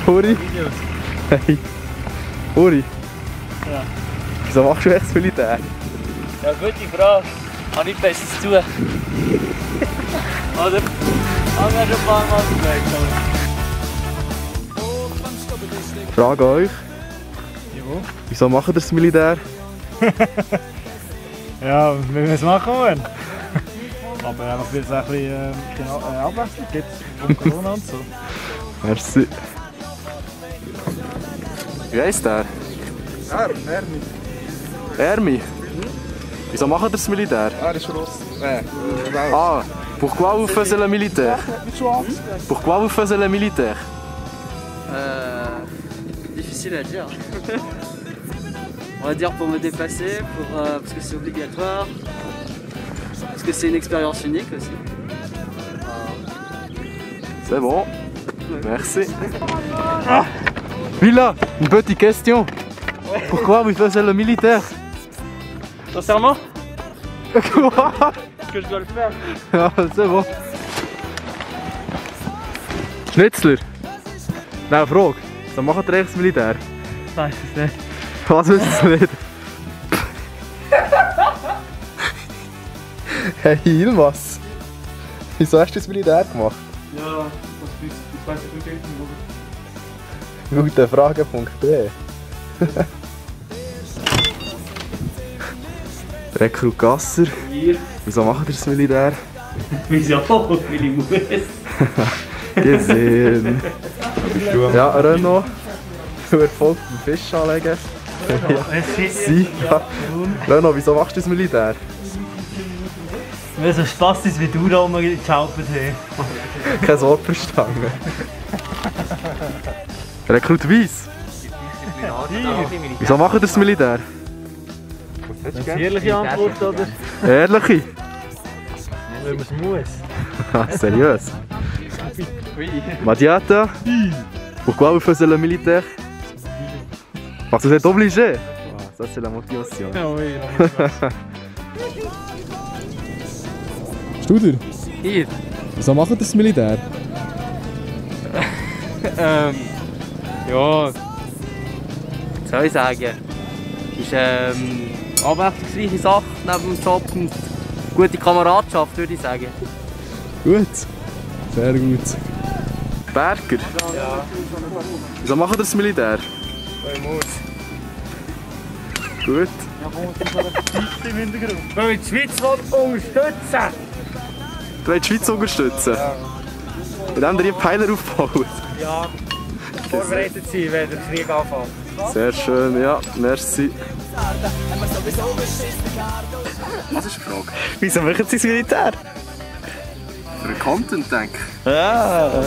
Uri? Hey. Uri? Ja. Wieso machst du echt das Militär? Ja, gute Frage. Habe ich besser zu tun. Oder? Haben wir schon ein paar Mal gefragt. Frage an euch. Jo. Wieso macht ihr das Militär? Ja, wenn wir es machen wollen. Aber einfach weil es ein bisschen Abwechslung gibt um Corona und so. Merci. Wie heisst der? Ermi. Ermi? Wieso macht ihr das Militär? Er ist Russ. Ah, pourquoi vous faites le militaire? Pourquoi vous faites le militaire? Difficile à dire. On va dire pour me dépasser, parce que c'est obligatoire, parce que c'est une expérience unique aussi. C'est bon. Merci. Ah, Villa, une petite question. Pourquoi vous faites le militaire? Sincèrement? Quoi? Parce que je dois le faire. Ja, c'est bon. Schnitzler. Nou, Frage. Wieso macht ihr echt das Militär? Weiß es nicht. Was wisst ihr nicht? Hey, Ilmas. Wieso hast du das Militär gemacht? Ja, das weiß ich nicht. Gute Frage.de Rekrut Gasser. Hier. Wieso macht ihr das Militär? Wieso? Weil ich muss. Gesehen. Ja, Renault. Viel Erfolg beim Fisch anlegen. Sie, ja. Renault, wieso machst du das Militär? Weil so Spaß ist wie du da rumgeschaut hast. Kein Wort verstanden. Rekrut Weiss. Wieso macht ihr das Militär? Eine ehrliche Antwort, oder? Ehrliche? Weil man es muss. Ah, serieux? Madiata? Pourquoi vous faites le militaire? Parce que vous êtes obligé. Ah, ça c'est la motivation. Ja, oui. Studer, Hier. wieso macht ihr das Militär? Ja. Was soll ich sagen? Es ist eine abwechslungsreiche Sache neben dem Job und gute Kameradschaft, würde ich sagen. Gut. Sehr gut. Berger? Ja. Wieso macht ihr das Militär? Weil man muss. Gut. Im Hintergrund. Weil wir die Schweiz unterstützen. Du willst die Schweiz unterstützen? Indem ihr hier Pfeiler aufbaut? Ja. Vorbereitet sein, wenn der Krieg anfängt. Sehr schön, ja. Merci. Was ist die Frage? Wieso machen sie das Militär? Für einen Content, denke ich. Ja.